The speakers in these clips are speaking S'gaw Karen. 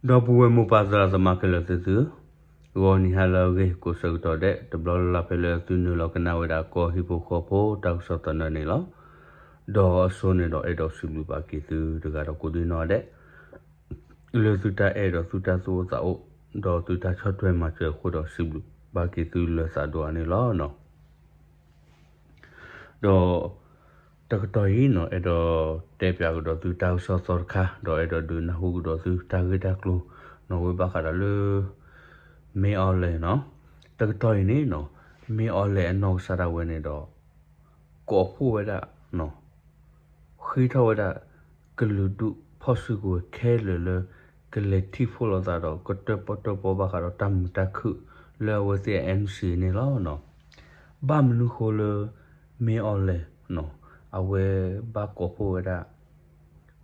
ဒီပုၢ်ဝဲၢ်မိၢ်ပၢ်သရၣ်သမါခဲလၢာ်သ့ၣ်သုဧၢ, ဂီၤနံၤဟါလၢအဂ့ၤကိးဆၢကတီၢ်ဒဲး တဘျီလၢ်လၢ်ဖဲလၢသုနုာ်လီၤကနၣ်ဝဲဒၣ်ကီၢ်ဟံၣ်ဖိဃီဖိတၢ်ကစီၣ်သနၢၣ်န့ၣ်လီၤ. ဒီးအစိန့ၣ်ဒီးအဲၣ်ဒိးစံးဘျုးဘၣ်က့ၤသုတဂၤဒီးကိးဒံနီၢ်ဒဲး လၢသုတၢ်အဲၣ်ဒီးသုတၢ်သူၣ်အိၣ်သးအိၣ် ဒီးသုတၢ်ဆီၣ်ထွဲမၤစၢၤအဃိဒီးစံးဘျုးဘၣ်က့ၤသုလၢသးဒိၣ်အါန့ၣ်လီၤ. ဒီးတကတီၢ်အံၤနီၤ အဲၣ်ဒိးတဲပၠးကဒီးသုတၢ်ကစီၣ်သီတခါ ဒီးအဲၣ်ဒိးဒုးနၢ်ဟူကဒီးသုတၢ်ဂ့ၢ်တၢ်ကျိၤနီၤ ဝဲဘၣ်ဃးဒီးလၢ မ့ၢ်အီၤလဲၣ်နီၤ. တကတီၢ်အံၤန့ၣ်နီၤ မ့ၢ်အီၤလဲၣ်အနီၢ်ကစၢ်ဒၣ်ဝဲန့ၣ်ဒီး ကိးဖှိၣ်ဝဲဒၣ် ဃ့ထီၣ်ဝဲဒၣ် ကလုာ်ဒူၣ်ဖီၣ်စုကဝဲၤခဲလၢာ်လၢ ကလဲၤထံၣ်ဖှိၣ်လိာ်သးဒီး ကတၢၣ်ပီၣ်တၢၣ်ပီဘၣ်ဃးဒီးတၢ်မုာ်တၢ်ခုၣ် လၢအဝဲသ့ၣ်အ NCA န့ၣ်လီၤ. ဘၣ်မနုၤဃိလၢ မ့ၢ်အီၤလဲၣ် အဝဲဘၣ်ကိးဖှိၣ်ဝဲဒၣ်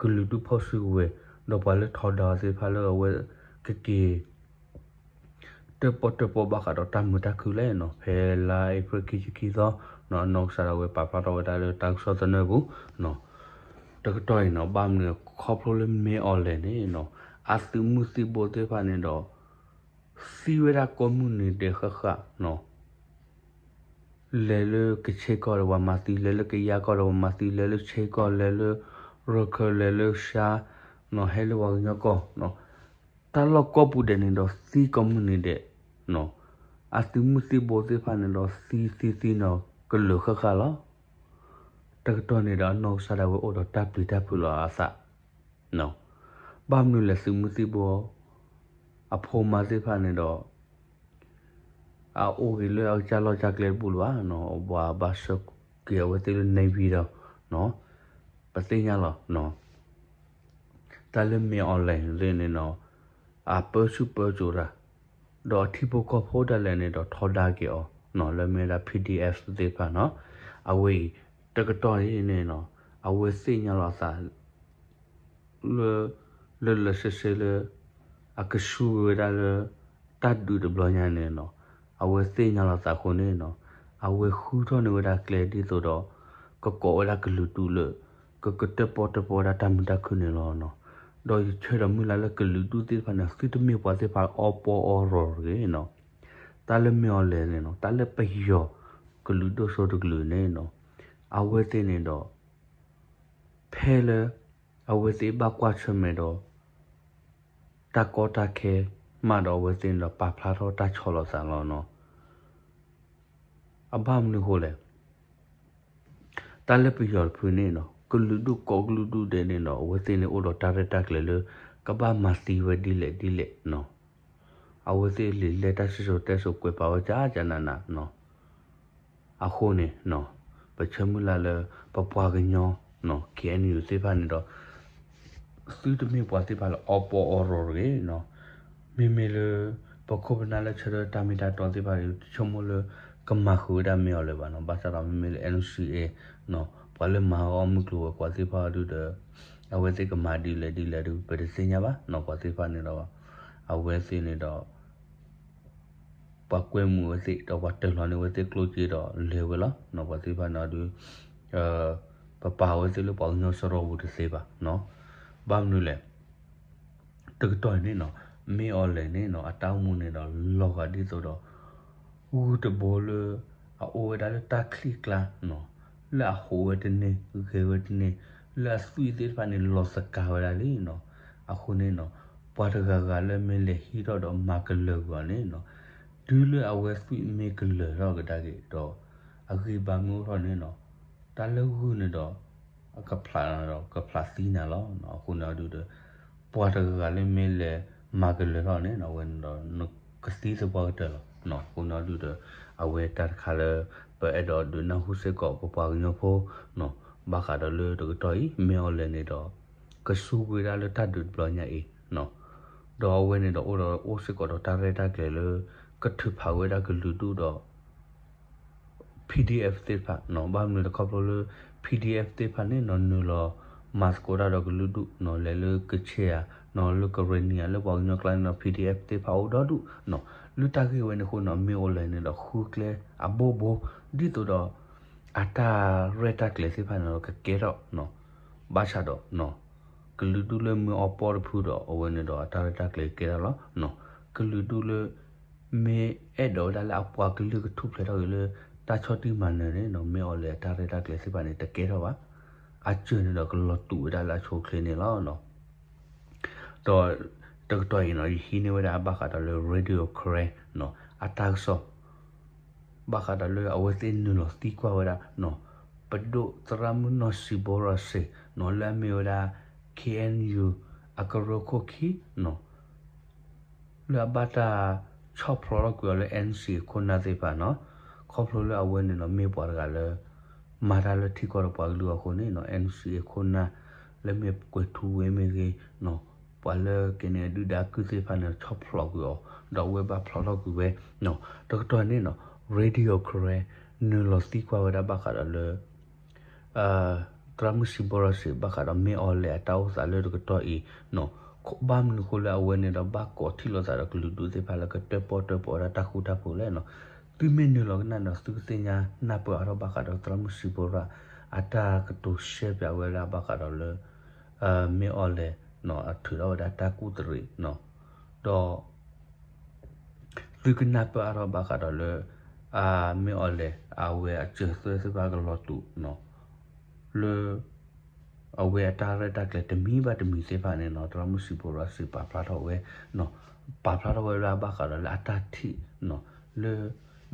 ကလုာ်ဒူၣ်ဖီၣ်စုကဝဲၤ ဒီးပှၤလၢထီဒါသ့ၣ်တဖၣ်လၢအဝဲကက့ၤ တၢၣ်ပီၣ်တၢၣ်ပီဘၣ်ဃးဒီးတၢ်မုာ်တၢ်ခုၣ်လဲၣ်နီၤ. ဖဲလါအ့ဖြ့ၣ်ခံဆံခံသီ အနီၢ်ကစၢ်ဒၣ်ဝဲပာ်ဖျါထီၣ်ဝဲဒၣ်လၢတၢ်ကစီၣ်သနၢၣ်ပူၤ တကတီၢ်အံၤနီၤ ဘၣ်မနုၤခီဖျိလၢမ့ၢ်အီၤလဲၣ်န့ၣ်နီၤ အသုးမုၢ်သံၣ်ဘိသ့ၣ်တဖၣ်န့ၣ်ဒီး သံဝဲဒၣ်ကိးမုၢ်နံၤဒဲးဃၣ်ဃၣ်နီၤ လဲၤလၢကခ့ၣ်ကီၢ်ဒီးပှၤမၤသံ, လဲၤလၢကယါကီၢ်ဒီးပှၤမၤသံ, လဲၤလၢခ့ၣ်ကီၢ်, လဲၤလၢရခၢၣ်, လဲၤလၢရှါနီၤ, ဟဲလၢပှၤကညီကီၢ်နီၤ, တၢ်လီၢ်ကိးပူၤဒဲးန့ၣ်ဒီးသံကိးမုၢ်နံၤဒဲးနီၤ, အသုးမုၢ်သံၣ်ဘိသ့ၣ်တဖၣ်န့ၣ်ဒီးသံသံသံနီၤ ကလုာ်ဃၣ်ဃၣ်လီၤ. တကတီၢ်န့ၣ်ဒီးအနီၢ်ကစၢ်ဒၣ်ဝဲအိၣ်ဒီးတၢ်ပျံၤတၢ်ဖုးလီၤအသး ဘၣ်မနုၤလဲၣ် သုးမုၢ်သံၣ်ဘိ အဖိမါသ့ၣ်တဖၣ်န့ၣ်ဒီး အအိၣ်ဂ့ၤလၢအကစၢ်လီၢ်ကစၢ်ကျဲတဘူၣ်လၢၤဘၣ်နီၤ, ပှၤဘၣ်ဆှၢက့ၤအဝဲသ့ၣ်လၢ Navy ဒီး ပသ့ၣ်ညါလီၤ တၢ်လၢမ့ၢ်အီၤလဲၣ်န့ၣ် အပၢဆူၣ်ပၢစိးတၢ်, ဒီးအထံဖိကီၢ်ဖိဒၣ်လဲာ်န့ၣ်ဒီးထီဒါက့ၤအီၤနီၤ လၢမ့ၢ်ဝဲဒၣ် PDF သ့ၣ်တဖၣ်နီၤ, အဝဲအံၤ တကတီၢ်အံၤန့ၣ်နီၤ အဝဲသ့ၣ်ညါလီၤအသး လၢ လၢလၢဆ့ဆ့လၢ အကဆူၣ်ဝဲဒၣ်လၢ တၢ်ဒုးတဘျီညါန့ၣ်နီၤ, အဝဲသ့ၣ်ညါလီၤသးအဃိန့ၣ်နီၤ, အဝဲဃုထီၣ်န့ၢ်ဝဲဒၣ်ကျဲဒ်သိးဒီး ကကိးဝဲဒၣ်ကလုာ်ဒူၣ်လၢ ကကတၢၣ်ပီၣ်တၢၣ်ပီဝဲဒၣ်တၢ်မုာ်တၢ်ခုၣ်န့ၣ်လီၤနီၤ. ဒီးယဆၢဒီးမုၢ်လၢ်လၢကလုာ်ဒူၣ်သ့ၣ်တဖၣ်န့ၣ် သုတမ့ၢ်ပှၤသ့ၣ်တဖၣ်အီၣ်ပီအီၣ်ရီၤတဂ့ၤနီၤ, တၢ်လၢမ့ၢ်အီၤလဲၣ်န့ၣ်နီၤ တၢ်လၢပယီၤကလုာ်ဒိၣ်စိတကလုာ်န့ၣ်နီၤ, အဝဲသ့ၣ်န့ၣ်ဒီး ဖဲလၢ အဝဲသ့ၣ်ဘၣ်ကွၢ်ဆၢၣ်မဲာ်ဒီး တၢ်ကီတၢ်ခဲမးဒီးအဝဲသ့ၣ်န့ၣ်ဒီး ပာ်ဖျါထီၣ်တၢ်ဆီၣ်လီၤသးလီၤနီၤ. အဘၣ်မနုၤအဃိလဲၣ်, တၢ်လၢပယီၤတဖုန့ၣ်နီၤ ကလုာ်ဒူၣ်ကိးကလုာ်ဒူၣ်ဒဲးန့ၣ်ဒီး အဝဲသ့ၣ်န့ၣ်အိၣ်ဒီးတၢ်ရဲၣ်တၢ်ကျဲၤလၢ ကဘၣ်မၤသံဝဲဒ်လဲၣ်ဒ်လဲၣ်နီၤ. အဝဲသ့ၣ်လံာ်လဲၢ်တၢ်စံၣ်စိၤတဲစိၤကွဲးပာ်ဝဲကကနးနးနီၤ. အဃိန့ၣ်နီၤ ပဆၢမုၢ်လၢ်လၢ ပပှၤကညီနီၤ KNU သ့ၣ်တဖၣ်န့ၣ်ဒီး သုတမ့ၢ်ပှၤသ့ၣ်တဖၣ်လၢအီၣ်ပီအီၣ်ရီၤတဂ့ၤနီၤ. မ့မ့ၢ်လၢ ပခိၣ်ပနၢ်လၢဆၢထၢၣ်တၢ်မ့ၢ်တၢ်တီသ့ၣ်တဖၣ်န့ၣ် တဆိကမိၣ်လၢ ကမၤဃုာ်ဝဲဒၣ်မ့ၢ်အီၤလၢၤဘၣ်နီၤ. ဘၣ်ဆၣ်ဒီးမ့မ့ၢ်လၢ NCA နီၤ ပှၤလၢမၤအီၣ်မုၢ်ကျိၤဝဲၤကွာ်သ့ၣ်တဖၣ်အီၤဒုဒီး အဝဲသ့ၣ်ကမၤဒ်လဲၣ်ဒ်လဲၣ်ဒု ပတသ့ၣ်ညါဘၣ်နီၤ. ပှၤသ့ၣ်တဖၣ်န့ၣ်ဒီး အဝဲသ့ၣ်န့ၣ်ဒီး ပှၤကွဲမုာ်ဝဲသ့ၣ် ဒီးပှၤတၢၢ်လီၤန့ၢ်ဝဲသ့ၣ်ကျိၣ်စ့ဒီးလဲၤဝဲလီၤ. ပှၤသ့ၣ်တဖၣ်န့ၣ်အီၤဒု ပပာ်ဝဲသ့ၣ်လၢပှၤကညီစရီပူၤတသ့ဘၣ်နီၤ. ဘၣ်မနုၤလဲၣ် တကတီၢ်အံၤန့ၣ်နီၤ မ့ၢ်အီၤလဲၣ်န့ၣ်နီၤ အတၢ်အိၣ်မူန့ၣ်ဒီးလီၤဂာ်ဒ်သိးဒီး ဂုၢ်တဘိလၢ အအိၣ်ဝဲဒၣ်လၢတၢ်ချံၣ်ကျါနီၤ လၢအဟိးဝဲတန့ၢ် ဂဲၤဝဲတန့ၢ် လၢအသွံၣ်သ့ၣ်တဖၣ်န့ၣ် လီၤသကၤဝဲဒၣ်လံနီၤ. အဃိန့ၣ်နီၤ ပှၤတဂၤဂၤလၢမ့ၢ်လဲၤဟံးထီၣ်ဒီးမၤကလၢၤကွံာ်အီၤန့ၣ်နီၤ တုၤလၢအဝဲသွံၣ်မ့ၢ်ကလၢၤထီၣ်ကဒါက့ၤဒီး အဂံၢ်ဘါမ့ၢ်အိၣ်ထီၣ်န့ၣ်နီၤ တၢ်လၢဂုၢ်န့ၣ်ဒီး အကဖျးဒီးကဖျးသံနၤလီၤ. အဃိန့ၣ်အီၤဒုဒီး ပှၤတဂၤဂၤလၢမ့ၢ်လဲၤမၤကလၢၤထီၣ်န့ၣ်နီၤ အဝဲန့ၣ်ဒီး နကသံသပှၢ်ကတၢၢ်လီၤ. အဃိန့ၣ်အီၤဒုဒီး အဝဲတၢ်တခါလၢ ပအဲၣ်ဒိးဒုးနၢ်ဟူစ့ၢ်ကီးပပှၤကညီဖိနီၤ ဘၣ်ဃးဒီးလၢတကတီၢ်အံၤ မ့ၢ်အီၤလဲၣ်န့ၣ်ဒီး ကဆူကွံာ်ဒၣ်လၢတၢ်ဒုးတဘျီညါအံၤနီၤ ဒီးအဝဲန့ၣ်ဒီးအိၣ်ဒီးအိၣ်စ့ၢ်ကီးဒီးတၢ်ရဲၣ်တၢ်ကျဲၤလၢ ကထုးဖးဝဲဒၣ်ကလုာ်ဒူၣ်ဒီး PDF သ့ၣ်တဖၣ်နီၤ ဘၣ်မနုၤလဲၣ်ခီဖျိလၢ PDF သ့ၣ်တဖၣ်န့ၣ်နီၤ နုာ်လီၤမၤသကိးတၢ်ဒီးကလုာ်ဒူၣ်နီၤ လဲၤလၢကခ့ၣ်ဧါနီၤ လၢကရ့ၣ်နံၤဧါ လၢပှၤကညီကျါန့ၣ်ဒီး PDF သ့ၣ်တဖၣ်အိၣ်ဒီဒူၣ်နီၤ လၢတၢ်ဂ့ၢ်ဝဲန့ၣ်အဃိနီၤ မ့ၢ်အီၤလဲၣ်န့ၣ်ဒီးဃုကျဲအဘိဘိ ဒ်သိးဒီး အတၢ်ရဲၣ်တၢ်ကျဲၤသ့ၣ်တဖၣ်န့ၣ်ဒီးကကဲထီၣ်နီၤ ဘၣ်ဆၣ်ဒီးနီၤ ကလုာ်ဒူၣ်လၢမ့ၢ်အီပီၣ်တဖုဒီး အဝဲန့ၣ်ဒီးအတၢ်ရဲၣ်တၢ်ကျဲၤကဲထီၣ်လီၤ. ကလုာ်ဒူၣ်လၢ မ့ၢ်အဲၣ်ဒိးဝဲဒၣ်လၢအပှၤကလုာ်ကထူၣ်ဖျဲးထီၣ်က့ၤလၢ တၢ်ဆီၣ်တံၢ်မၤနၢၤန့ၣ်နီၤ မ့ၢ်အီၤလဲၣ်အတၢ်ရဲၣ်တၢ်ကျဲၤသ့ၣ်တဖၣ်န့ၣ် တကဲထီၣ်ဘၣ်. အစၢၤန့ၣ်ဒီးကလီၤတူာ်ဝဲဒၣ်လၢအဆိအချ့န့ၣ်လီၤ. ဒီးတကတီၢ်အံၤနီၤ ယဟံးန့ၢ်ဝဲဒၣ်ဘၣ်ဃးဒီးလၢ Radio Karen နီၤ အတၢ်ကစီၣ် ဘၣ်ဃးဒီးလၢအဝဲသ့ၣ်နုာ်လီၤသံကွၢ်ဝဲဒၣ်နီၤ ပဒိၣ်သရၣ်မုၣ်နီၢ်စံးဘီရၣ်စ့ၣ်နီၤ လၢအမ့ၢ်ဝဲဒၣ် K N U အကရၢခိၣ်ခံနီၤ လၢအဘၣ်တၢ်ဆီၣ်ဖျိးထီၣ်ကွံာ်အီၤလၢ N C A ခိၣ်နၢ်သ့ၣ်တဖၣ်နီၤ ခီဖျိလၢအဝဲန့ၣ်နီၤ မ့ၢ်ပှၤတဂၤလၢ မၤတၢ်လၢထံကီၢ်ဒီးပှၤကလုာ်အဃိန့ၣ်နီၤ N C A ခိၣ်နၢ် လၢမ့ၢ်ကွဲၤထူဝ့မ့ၢ်ဂ့ၤနီၤ ပှၤလၢကန့ၣ်အဒုၣ်ဒါကုၢ်သ့ၣ်တဖၣ်န့ၣ် ဆီၣ်ဖျိးကွံာ်အီၤ ဒီးအဝဲဘၣ်ဖျိးထီၣ်ကွံာ်ဝဲနီၤ တကတီၢ်န့ၣ်နီၤ Radio Karen နုာ်လီၤသံကွၢ်ဝဲဒၣ်ဘၣ်ဃးဒီးလၢ သရၣ်မုၣ်စံးဘီရၣ်စ့ၣ် ဘၣ်ဃးဒီးမ့ၢ်အီၤလဲၣ်အတၢ်အိၣ်သးလၢတကတီၢ်အံၤနီၤ ဘၣ်မနုၤအဃိလၢအဝဲန့ၣ်ဒီးဘၣ်ကိးထံၣ်လိာ်သးဒီးကလုာ်ဒူၣ်သ့ၣ်တဖၣ်လၢကတၢၣ်ပီၣ်တၢၣ်ပီဝဲဒၣ်တၢ်ဃူတၢ်ဖိးလဲၣ်နီၤ သုမ့ၢ်နုာ်လီၤကနၣ်ဒီး သုကသ့ၣ်ညါနၢ်ပၢၢ်အါထီၣ်ဘၣ်ဃးဒီးသရၣ်မုၣ်စံးဘီရၣ် အတၢ်ကတိၤရှဲပၠးဝဲဒၣ်ဘၣ်ဃးဒီးလၢ မ့ၢ်အီၤလဲၣ်နီၤ အထုးထီၣ်ဝဲဒၣ်တၢ်ကူၣ်တရံးနီၤ ဒီး သုကနၢ်ပၢၢ်အါထီၣ်ဘၣ်ဃးဒီးလၢ မ့ၢ်အီၤလဲၣ် အဝဲအစၢၤသွဲၣ်သ့ၣ်တဖၣ်ကလီၤတူာ်နီၤ လၢ အဝဲအတၢ်ရဲၣ်တၢ်ကျဲၤတမံၤဘၣ်တမံၤသ့ၣ်တဖၣ်န့ၣ်နီၤ သရၣ်မုၣ်စံးဘီရၣ်စ့ၣ်ပာ်ဖျါထီၣ်ဝဲနီၤ ပာ်ဖျါထီၣ်ဝဲဒၣ်ဘၣ်ဃးဒီးလၢအတၢ်ထံၣ်နီၤ လၢ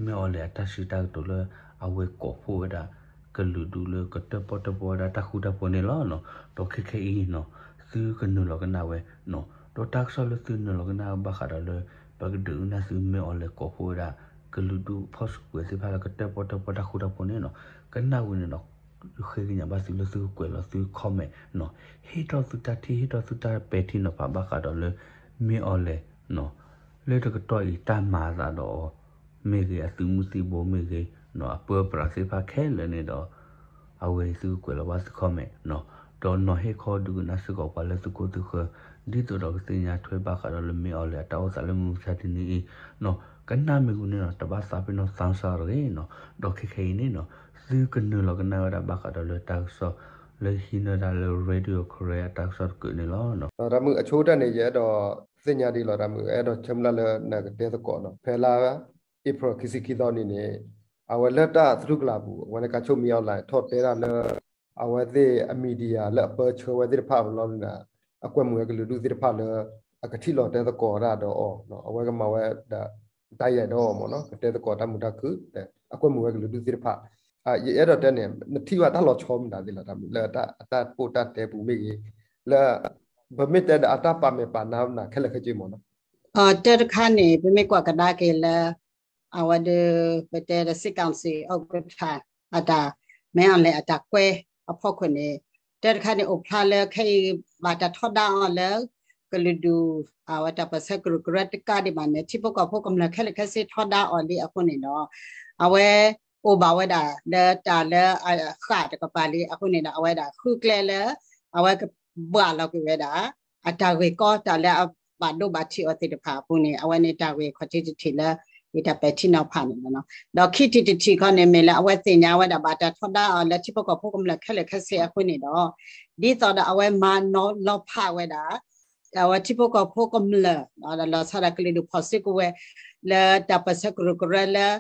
မ့ၢ်အီၤလဲၣ်အတၢ်စံးတၢ်ကတိၤလၢ အဝဲကိးဖှိၣ်ဝဲဒၣ် ကလုာ်ဒူၣ်လၢကတၢၣ်ပီၣ်တၢၣ်ပီဝဲဒၣ်တၢ်ဃူတၢ်ဖိးန့ၣ်လီၤနီၤ ဒီးခဲခဲအံၤနီၤ သုကနုာ်လီၤကနၣ်ဝဲနီၤ ဒီးတၢ်ကစီၣ်လၢသုနုာ်လီၤကနၣ်ဘၣ်ဃးဒီးလၢ ပကဒုးကနၣ်သုမ့ၢ်အီၤလဲၣ်ကိးဖှိၣ်ဝဲဒၣ် ကလုာ်ဒူၣ်ဖီၣ်စုကဝဲၤသ့ၣ်တဖၣ်လၢကတၢၣ်ပီၣ်တၢၣ်ပီတၢ်ဃူတၢ်ဖိးန့ၣ်နီၤ ကနၣ်ဝံၤန့ၣ်နီၤ ဃ့ကညးဘၣ်သုလၢသုကကွဲးလီၤသု comment နီၤ ဟ့ၣ်ထီၣ်သုတၢ်ထံၣ် ဟ့ၣ်ထီၣ်သုတၢ်ပဲာ်ထံနီၤဖးဘၣ်ဃးဒီးလၢ မ့ၢ်အီၤလဲၣ်နီၤ လၢတကတီၢ်အံၤတၢ်မၤအသးဒီးအီၤ မ့ၢ်ဂ့ၤ အသုးမုၢ်သံၣ်ဘိမ့ၢ်ဂ့ၤနီၤ အပၢပြးသ့ၣ်တဖၣ်ခဲလၢာ်န့ၣ်ဒီး အဝဲသုကကွဲးလီၤဘၣ်သု comment နီၤ ဒီးနီၤဟ့ၣ်ခီဒုးကနၣ်စ့ၢ်ကီးပှၤလၢသုခိၣ်သုဃၢၤ ဒ်သိးဒီးကသ့ၣ်ညါထွဲဘၣ်ဃးဒီးလၢမ့ၢ်အီၤလဲၣ်အတၢ်အိၣ်သးလၢမုၢ်မဆါတနံၤအံၤနီၤ ကနၣ်မ့ၢ်ဂ့ၤန့ၣ်နီၤ တဘၣ်သးပ့ၤနီၣ်သးစၢ်တဂ့ၤနီၤ ဒီးခဲခဲအံၤန့ၣ်နီၤ သုကနုာ်လီၤကနၣ်ဝဲဒၣ်ဘၣ်ဃးဒီးလၢတၢ်ကစီၣ် လၢဟံးန့ၢ်ဒၣ်လၢ Radio Karen အတၢ်ကစီၣ်တကုးန့ၣ်လီၤ. တၢ်မုၢ်အဆိကတၢၢ်န့ၣ် ယအဲၣ်ဒိးသ့ၣ်ညါဒ်လီၤ တၢ်မုၢ် အဲၣ်ဒိးဆၢမုၢ်လၢ်လၢနကတဲသကိးနီၤ ဖဲလါ April ခံဆံခံသီနံၤန့ၣ် အဝဲလၢတၢ်သရူးကလာ်ပူၤ အဝဲန့ၣ် ကၢ်ဆိၣ်မံအီၣ်လဲၣ် ထီၣ်တဲဒၣ်လၢ အဝဲသ့ၣ်အ media လၢအပၢဆှၢဝဲသ့ၣ်တဖၣ်လီၤန့ၣ် အကွဲမုာ်ဝဲကလုာ်ဒူၣ်သ့ၣ်တဖၣ်လၢ အကထံၣ်လီၤတဲသကိးဒၣ်ဒီးအီၤ အဝဲကမၤဝဲဒၣ် တၢ်ယဲၢ်ဒီးအီၤမ့ၢ်နီၤ ကတဲသကိးတၢ်မုာ်တၢ်ခုၣ် အကွဲမုာ်ဝဲကလုာ်ဒူၣ်သ့ၣ်တဖၣ် ယအဲၣ်ဒိးတဲန့ၣ် နထံၣ်ဘၣ်တၢ်လီၤဆီမတၤသ့ၣ်လီၤ တၢ်မုၢ် လၢအတၢ်ပိၢ်တၢ်တဲပူၤမ့ၢ်ဂ့ၤ လၢ ပမ့ၢ်တဲဒီးအတၢ်ပာ်မဲာ်ပာ်နါနၤခဲလၢာ်ခဲဆ့မ့ၢ်နီၤ တၢ်တခါန့ၣ် ပမ့ၢ်ကွၢ်ကဒါက့ၤလၢ အဝဲဒီး ပတဲဒီး စစ်ကောင်စီ ဥက္ကဋ္ဌ အတၢ် မ့ၢ်အီၤလဲၣ်အတၢ်ကွဲးအဖီခိၣ်န့ၣ် တၢ်တခါန့ၣ် အိၣ်ဖျါလၢခဲအံၤ ဘၣ်တၢ်ထီဒါအီၤလၢ ကလုာ်ဒူၣ် အဝဲတၢ်ပၢၢ်ဆၢကရူၢ်ကရၢတကးဒံးဘၣ်န့ၣ် ထံဖိကီၢ်ဖိကမျၢၢ်ခဲလၢာ်ခဲဆ့ထီဒါအီၤလံအဃိန့ၣ်ဒီး အဝဲ အိၣ်ဘၣ်ဝဲဒၣ်လၢတၢ်လၢအဃၣ်တကပၤလံအဃိန့ၣ်ဒီး အဝဲဒၣ်ဃုကျဲလၢ အဝဲကဘှၣ်လီၤကွံာ်ဝဲဒၣ် အတၢ်ဂ့ၢ်ကီတၢ်လၢအဘၣ်ဒိဘၣ်ထံးအီၤသ့ၣ်တဖၣ်အပူၤန့ၣ် အဝဲန့ၣ်တၢ်ဂ့ၢ်ခီၣ်ထံးတထံးလၢ ယတၢ်ပဲာ်ထံနီၤဖးန့ၣ်လီၤ. ဒီးခံထံၣ်တထံၣ်ခီန့ၣ် မ့ၢ်လၢအဝဲသ့ၣ်ညါဝဲဒၣ်ဘၣ်တၢ်ထီဒါအီၤလၢထံဖိကီၢ်ဖိကမျၢၢ်ခဲလၢာ်ခဲဆ့အဃိန့ၣ်ဒီး ဒ်သိးဒီးအဝဲမၤနီၤလီၤဖးဝဲဒၣ် အဝဲထံဖိကီၢ်ဖိကမျၢၢ် ဒီးလီၤဆီဒၣ်ကလုာ်ဒူၣ်ဖီၣ်စုကဝဲၤ လၢတၢ်ပၢၢ်ဆၢကရူၢ်ကရၢလၢ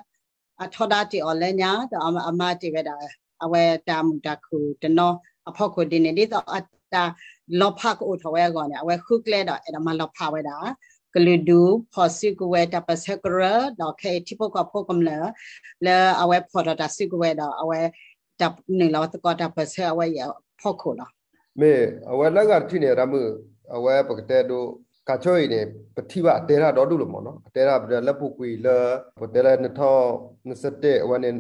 အထီဒါတ့ၢ်အီၤလၢညါ ဒီးအမၤတ့ၢ်ဝဲဒၣ် အဝဲတၢ်မုာ်တၢ်ခုၣ်တနီၤအဖီခိၣ်ဒ်န့ၣ် ဒ်သိးအတၢ်လီၤဖးကအိၣ်ထီၣ်ဝဲအဂီၢ်န့ၣ် အဝဲဃုကျဲဒီးအဲၣ်ဒိးမၤလီၤဖးဝဲဒၣ် ကလုာ်ဒူၣ်ဖီၣ်စုကဝဲၤတၢ်ပၢၢ်ဆၢကရၢ ဒီးခဲအံၤထံဖိကီၢ်ဖိကမျၢၢ် လၢအဝဲဖီၣ်ထီၣ်တၢ်စုကဝဲၤဒီးအဝဲ တၢ်နုာ်လီၤသကိးတၢ်ပၢၢ်ဆၢအဝဲအံၤအဖီခိၣ်လီၤ. မ့ၢ်အဝဲလၢအဂၤတထံၣ်န့ၣ် တၢ်မုၢ် အဝဲပကတဲဒိ ကၢ်ဆိၣ်အံၤန့ၣ် ပထံၣ်ဘၣ်အတဲတၢ်ဒီဒူၣ်လီၤမ့ၢ်နီၤ အတဲတၢ်ပတဲလၢပူၤကွံာ်လၢ ပတဲလၢ နထီၣ် နစတဲၣ် အဝဲန့ၣ်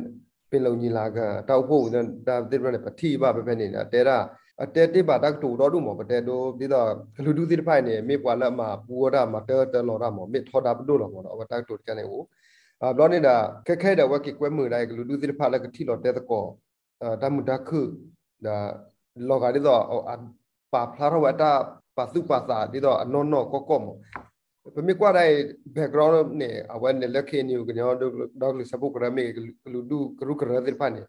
ပ့ၤလိာ်ညီလာခံ တၢ်အိၣ်ဖှိၣ်ဝံၤ တၢ်သ့ၣ်တဖၣ်န့ၣ် ပထံၣ်ဘၣ်ဖဲဖဲန့ၣ် အတဲတၢ် အတဲတ့ၢ်ဘၣ်တၢ်ကတိၤဒီဒူၣ်မ့ၢ် ပတဲဒိ ဒ်သိး ကလုာ်ဒူၣ်သ့ၣ်တဖၣ်အံၤန့ၣ် မ့ၢ်ပှၤလၢအမၤပူအီၣ်တၢ် မၤတၢတၢလီၤတၢ်မ့ၢ် မ့ၢ်ထီဒါပဒိၣ်လီၤမ့ၢ်နီၤ အဝဲတၢ်ကတိၤတခါန့ၣ်အိၣ် ဘျီန့ၣ်ဒီး ခဲခဲဒီးအဝဲက့ၤကွဲမုာ်ဒၣ်အံၤ ကလုာ်ဒူၣ်သ့ၣ်တဖၣ်လၢကထံၣ်လီၤတဲသကိး တၢ်မုာ်တၢ်ခုၣ် ဒီး လီၤဂာ်ဒ်သိး ပာ်ဖျါထီၣ်ဝဲအတၢ်ပာ်သူၣ်ပာ်သးဒ်သိးအနီၢ်နီၢ်ကီၢ်ကီၢ်မ့ၢ် ပမ့ၢ်ကွၢ်ဒၣ်အံၤ background န့ၣ် အဝဲန့ၣ်လၢ K N U ကညီဒီကလုာ်စၢဖှိၣ်ကရၢမ့ၢ်ဂ့ၤ ကလုာ်ဒူၣ်ကရူၢ်ကရၢသ့ၣ်တဖၣ်န့ၣ်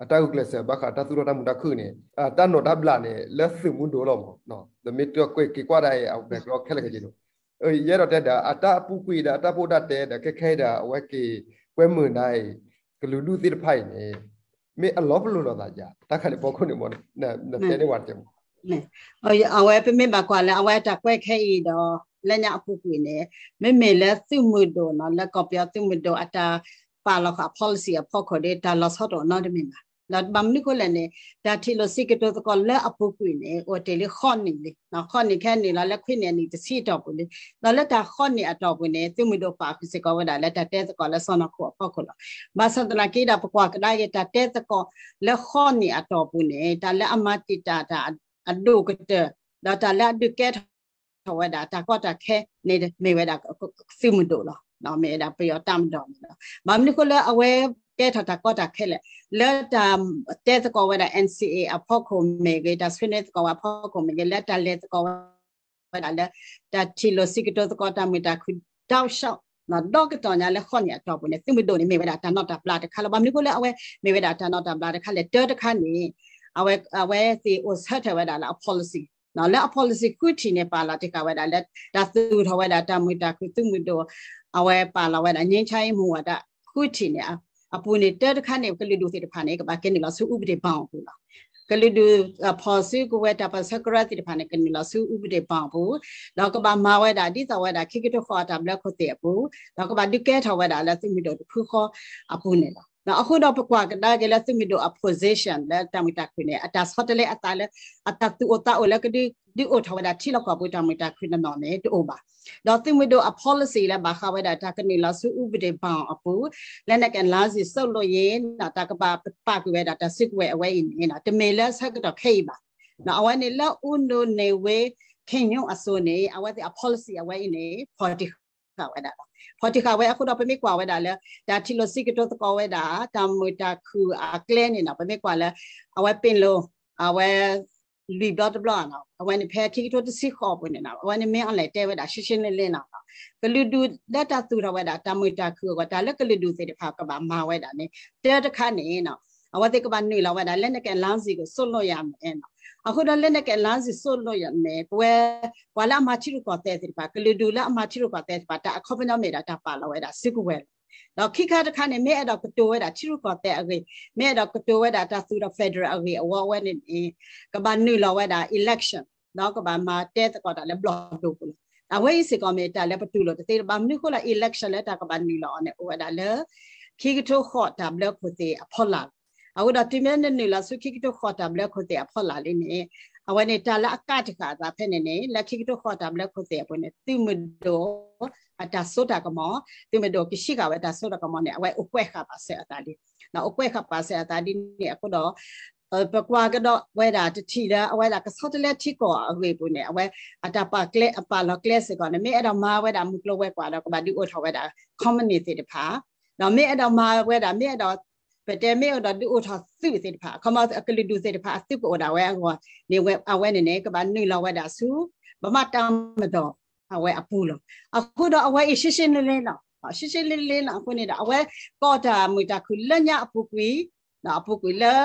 အတၢ်ဂုာ်ကျဲးစၢးဘၣ်ဃးတၢ်သူၣ်ထီၣ်တၢ်မုာ်တၢ်ခုၣ်န့ၣ် တၢ်နီၣ်တၢ်ဘျးန့ၣ် လၢသုးမုၢ်ဒိၣ်လီၤမး, ပမ့ၢ်တကွဲးက့ၤကွၢ်ဒၣ်အံၤ အ background ခဲလၢာ်ခဲဆ့န့ၣ် ယအဲၣ်ဒိးတဲဒီး အတၢ်အပူၤကွံာ်ဒီးအတၢ်ပီးတၢ်တဲဒီး ခဲခဲအံၤဒီး အဝဲက့ၤကွဲမုာ်ဒၣ်အံၤ ကလုာ်ဒူၣ်သ့ၣ်တဖၣ်အံၤန့ၣ် မ့ၢ်အလီၤပလိာ်လိာ်သးဧါ, တၢ်ခါန့ၣ်ဖီခိၣ်န့ၣ်မး နတဲန့ၢ်ဝဲတကဲမး. အဝဲပမ့ၢ်ဘၣ်ကွၢ်လၢအဝဲတၢ်ကွဲးခဲအံၤဒီး လၢညါအပူၤကွံာ်န့ၣ် မ့မ့ၢ်လၢသုးမုၢ်ဒိၣ်နီၤ လၢကီၢ်ပယီၤသုးမုၢ်ဒိၣ်အတၢ်ပာ်လီၤဃာ် policy အဖီခိၣ်ဒီး တၢ်လီၤဆီတအိၣ်နီတမံၤဘၣ်. ဒီးဘၣ်မနုၤဃိလဲၣ်န့ၣ် တၢ်ထံၣ်လိာ်စံးကတိၤသကိးလၢအပူၤကွံာ်န့ၣ် အိၣ်တ့ၢ်လံဃိးနံၣ်လံ, ဃိးနံၣ်ခဲအံၤနုာ်လီၤလၢခွံနံၣ်အနံၣ်တဆံအတီၢ်ပူၤလံ. ဒီးလၢတၢ်ဃိးနံၣ်အတီၢ်ပူၤန့ၣ် သုးမုၢ်ဒိၣ်ပာ်ဃုာ်စ့ၢ်ကီးဝဲဒၣ်လၢတၢ်တဲသကိးလၢစီၢ်နီၤခိၣ်အဖီခိၣ်လီၤ. ဘၣ်ဆၣ်သနာ်က့ဒီး ပကွၢ်ကဒါက့ၤတၢ်တဲသကိးလၢဃိးနံၣ်အတီၢ်ပူၤန့ၣ် တၢ်လၢအမၤတံာ်တာ်တၢ်အဒိၣ်ကတၢၢ် ဒီးတၢ်လၢအဒုးကဲထီၣ်ဝဲဒၣ်တၢ်ကီတၢ်ခဲန့ၣ် မ့ၢ်ဝဲဒၣ်သုးမုၢ်ဒိၣ်လီၤ. မ့ၢ်ဝဲဒၣ်ပယီၤတၢ်မၤဒီးန့ၣ်လီၤ. ဘၣ်မနုၤဃိလၢအဝဲကဲထီၣ်တၢ်ကီတၢ်ခဲလဲၣ်, လၢတၢ်တဲသကိးဝဲဒၣ် NCA အဖီခိၣ်မ့ၢ်ဂ့ၤ, တၢ်ဆွေးနွေးသကိးဝဲအဖီခိၣ်မ့ၢ်ဂ့ၤ, လၢတၢ်လဲၤသကိးဝဲဒၣ်လၢ တၢ်ထံၣ်လိာ်စံးကတိၤသကိးတၢ်မုာ်တၢ်ခုၣ် တောက်လျှောက် ဒီကတီၢ်ညါလၢဃိးနံၣ်အတီၢ်ပူၤန့ၣ် သုးမုၢ်ဒိၣ်န့ၣ် မ့ၢ်ဝဲဒၣ်တၢ်နီၣ်တၢ်ဘျးတခါလီၤ. ဘၣ်မနုၤဃိလၢအဝဲမ့ၢ်ဝဲဒၣ်တၢ်နီၣ်တၢ်ဘျးတခါလဲၣ်, တၢတခါန့ၣ် အဝဲသ့ၣ်အိၣ်ဆၢထၢၣ်ဝဲဒၣ်လၢအ policy လၢအ policy ဃုထံၣ်န့ၣ် ပာ်လီၤတ့ၢ်ဃာ်ဝဲဒၣ်လၢ တၢ်သူၣ်ထီၣ်ဝဲဒၣ်တၢ်မုာ်တၢ်ခုၣ်သုးမုၢ်ဒိၣ် အဝဲပာ်လီၤဝဲဒၣ် ငြိမ်းချမ်းရေးမူဝါဒ ဃုထံၣ်န့ၣ် အပူၤန့ၣ် တၢတခါန့ၣ် ကလုာ်ဒူၣ်သ့ၣ်တဖၣ်န့ၣ် ကဘၣ်က့ၤနုာ်လီၤဆူ ဥပဒေဘောင် အပူၤလီၤ. ကလုာ်ဒူၣ်ဖီၣ်စုကဝဲၤတၢ်ပၢဆှၢကရၢသ့ၣ်တဖၣ်န့ၣ် ကနုာ်လီၤဆူ ဥပဒေဘောင် အပူၤ, ဒီးကဘၣ်မၤဝဲဒၣ်ဒ်သိးဝဲဒၣ် ခံကထိဃိးအတၢ်ဘျၢခိၣ်သ့ၣ်အပူၤ, ဒီးကဘၣ်ဒုးကဲထီၣ်ဝဲဒၣ်လၢသုးမုၢ်ဒိၣ်တဖုဃီအပူၤန့ၣ်လီၤ. အဃိဒီးပကွၢ်ကဒါက့ၤလၢသုးမုၢ်ဒိၣ်အ position လၢတၢ်မုာ်တၢ်ခုၣ်န့ၣ် အတၢ်ဆီတလဲအသးလၢ အတၢ်သူၣ်အိၣ်သးအိၣ်လၢကဒုးအိၣ်ထီၣ်ဝဲဒၣ်ထံလီၢ်ကီၢ်ပူၤတၢ်မုာ်တၢ်ခုၣ်နီၢ်နီၢ်န့ၣ် တအိၣ်ဘၣ်. ဒီးသုးမုၢ်ဒိၣ်အ policy လၢဘၣ်ဃးဝဲဒၣ်တၢ်ကနုာ်လီၤဆူ ဥပဒေဘောင် အပူၤ, လက်နက်ကိုင်လမ်းစဉ်စွန့်လွှတ်ရေး တၢ်ကဘၣ်ပာ်ကွံာ်ဝဲဒၣ်တၢ်စုကဝဲၤအဝဲအံၤန့ၣ် တမ့ၢ်လၢဆၢကတီၢ်ခဲအံၤဘၣ်. အဝဲန့ၣ်လၢ ဦးညိုနှင်းဝင်း ခင်ညွန့်အစိၤန့ၣ် အဝဲသ့ၣ်အ policy အဝဲအံၤန့ၣ် ဖီၣ်တံၢ်ဃာ်ဝဲဒၣ်လီၤ. ဖီၣ်တံၢ်ဃာ်ဝဲအဃိဒီး ပမ့ၢ်ကွၢ်ဝဲဒၣ်လၢ တၢ်ထံၣ်လိာ်စံးကတိၤသကိးဝဲဒၣ် တၢ်မုာ်တၢ်ခုၣ်အကျဲန့ၣ်နီၤ ပမ့ၢ်ကွၢ်လၢ အဝဲပ့ၣ်လိာ် အဝဲ လွံၢ်ဘျီတဘျီနီၤ အဝဲန့ၣ်ဖဲခံကထိတဆံဃိးအပူၤန့ၣ်နီၤ အဝဲန့ၣ် မင်းအောင်လှိုင် တဲဝဲဒၣ်ရှင်းရှင်းလင်းလင်းလီၤ. ကလုာ်ဒူၣ်လၢတၢ်သူၣ်ထီၣ်ဝဲဒၣ် တၢ်မုာ်တၢ်ခုၣ်အဂီၢ် တၢ်လၢကလုာ်ဒူၣ်သ့ၣ်တဖၣ်ကဘၣ်မၤဝဲဒၣ်န့ၣ် တၢတခါန့ၣ်နီၤ အဝဲသ့ၣ်ကဘၣ်နုာ်လီၤဝဲဒၣ် လက်နက်ကိုင်လမ်းစဉ်ကို စွန့်လွှတ်ရမယ်နီၤ. အဃိဒီး လက်နက်ကိုင်လမ်းစဉ် စွန့်လွှတ်ရမယ် ပဝဲ ပှၤလၢအမၤထံရူၢ်ကီၢ်သဲးသ့ၣ်တဖၣ် ကလုာ်ဒူၣ်လၢအမၤထံရူၢ်ကီၢ်သဲးသ့ၣ်တဖၣ် တၢ်အခီပညီမ့ၢ်ဒၣ်တၢ်ပာ်လီၤဝဲဒၣ်စုကဝဲၤလီၤ. ဒီးခံခါတခါန့ၣ် မ့ၢ်အဲၣ်ဒိးကတိၤဝဲဒၣ်ထံရူၢ်ကီၢ်သဲးအဂ့ၢ်, မ့ၢ်အဲၣ်ဒိးကတိၤဝဲဒၣ်တၢ်သူၣ်ထီၣ် federal အဂ့ၢ်အဝီအဝဲန့ၣ်န့ၣ် ကဘၣ်နုာ်လီၤဝဲဒၣ် election ဒီးကဘၣ်မၤတဲသကိးတၢ်လၢဘျီၣ်ဒိပူၤလီၤ. အဝဲအံၤစ့ၢ်ကီးမ့ၢ်တၢ်လၢပတူၢ်လိာ်တသ့ ဘၣ်မနုၤအဃိလၢ election လၢတၢ်ကဘၣ်နုာ်လီၤအီၤန့ၣ် အိၣ်ဝဲဒၣ်လၢ ခံကထိဃိးတၢ်ဘျၢခိၣ်သ့ၣ်အဖီလာ်လီၤ. အဃိဒီးတုၤမ့ၢ်နနုာ်လီၤဆူခံကထိဃိးတၢ်ဘျၢခိၣ်သ့ၣ်အဖီလာ်လံန့ၣ် အဝဲန့ၣ်တၢ်လၢအကးတဃာ်အသးဖဲန့ၣ်န့ၣ် လၢခံကထိဃိးတၢ်ဘျၢခိၣ်သ့ၣ်အပူၤန့ၣ် သုးမုၢ်ဒိၣ် အတၢ်စိတၢ်ကမီၤ, သုးမုၢ်ဒိၣ်ကဟံးဃာ်ဝဲတၢ်စိတၢ်ကမီၤန့ၣ် အဝဲအိၣ်ကွဲးဃာ်ပာ်စၢၤအသးလံ. အိၣ်ကွဲးဃာ်ပာ်စၢၤအသးဒ်န့ၣ်အဃိဒီး ပကွၢ်ကဒီးဝဲဒၣ်တထံၣ်လၢအဝဲဒၣ်ကဆီတလဲထံကီၢ်အဂ့ၢ်အပူၤန့ၣ် အဝဲအတၢ်ပာ်ကျဲ အပာ်လီၤကျဲစ့ၢ်ကီးန့ၣ် မ့ၢ်အဲၣ်ဒိးမၤဝဲဒၣ်မုၢ်ကျိၤဝဲၤကွာ်ဒီး ကဘၣ်ဒုးအိၣ်ထီၣ်ဝဲဒၣ် company သ့ၣ်တဖၣ် ဒီးမ့ၢ်အဲၣ်ဒိးမၤဝဲဒၣ် မ့ၢ်အဲၣ်ဒိး ပတဲမ့ၢ်အဲၣ်ဒိးဒုးအိၣ်ထီၣ်သုးသ့ၣ်တဖၣ် အခီပညီကလုာ်ဒူၣ်သ့ၣ်တဖၣ်အသုးကအိၣ်ဒၣ်ဝဲအဂီၢ်န့ၣ် အဝဲန့ၣ်န့ၣ် ကဘၣ်နုာ်လီၤဝဲဒၣ်ဆူ ဗမာ့တပ်မတော် အဝဲအပူၤလီၤ. အဃိဒီးအဝဲအံၤ ရှင်းရှင်းလင်းလင်းလီၤ. ရှင်းရှင်းလင်းလင်းလီၤ အဃိန့ၣ်ဒီး အဝဲကီၢ်တၢ်မုာ်တၢ်ခုၣ်လၢညါအပူၤကွံာ် အပူၤကွံာ်လၢ